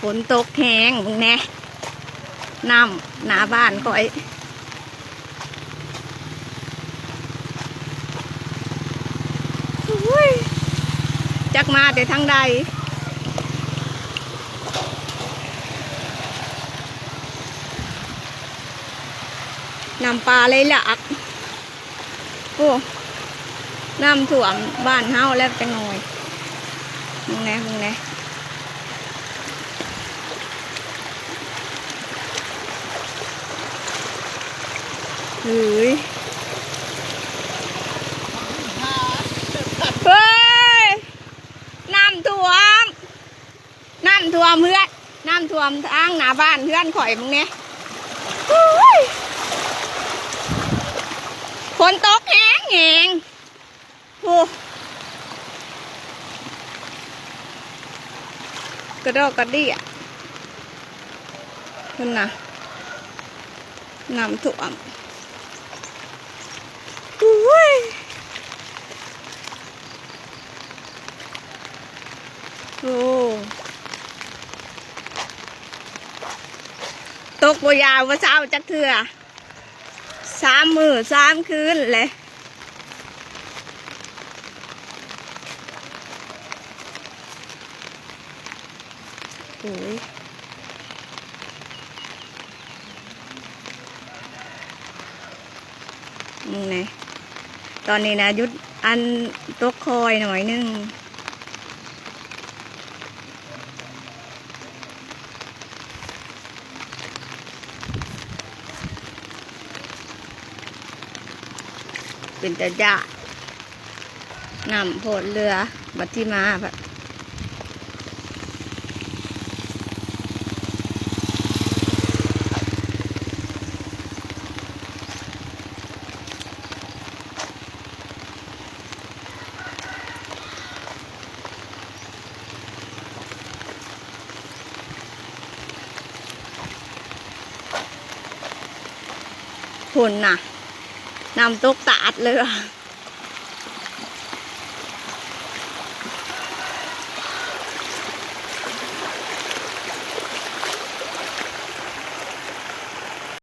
ຝົນຕົກແຮງ ເບິ່ງແດ່ ນ້ຳໜ້າບ້ານຂ້ອຍ ໂອ້ຍ ຈັກມາແຕ່ທາງໃດ ນ້ຳປ່າໄຫຼຫຼາກ. ໂອ້ ນ້ຳຖ້ວມບ້ານເຮົາແລ້ວຈັກໜ່ອຍ ເບິ່ງແດ່ ເບິ່ງແດ່ ເຮີ້ຍ ເຮີ້ຍ ນ້ຳຖ້ວມ. ນ້ຳຖ້ວມເຮືອນ ນ້ຳຖ້ວມທາງໜ້າບ້ານເຮືອນຂ້ອຍ ເບິ່ງແດ່ ໂອ້ຍ ຝົນຕົກແຮງໆ ໂອ້ ກະດອກກະເດຍ ພຸ້ນນະ ນ້ຳຖ້ວມ ໂອ້ຍ ໂອ້ ຕົກບໍ່ຢາວບໍ່ເຊົາຈັກເທື່ອ ສາມມື້ສາມຄືນແຫຼະ ໂອ້ຍ. ເບິ່ງແດ່ ຕອນນີ້ນະ ຢຸດ ອັນ ຕົກຄ່ອຍໜ້ອຍໜຶ່ງ ເປັນຕາຢ້ານ ນ້ຳໂພດເຫຼືອ ບັດທີ່ມາ ພຸ້ນນະ ນ້ຳຕົກຕາດເລີຍວ່າ.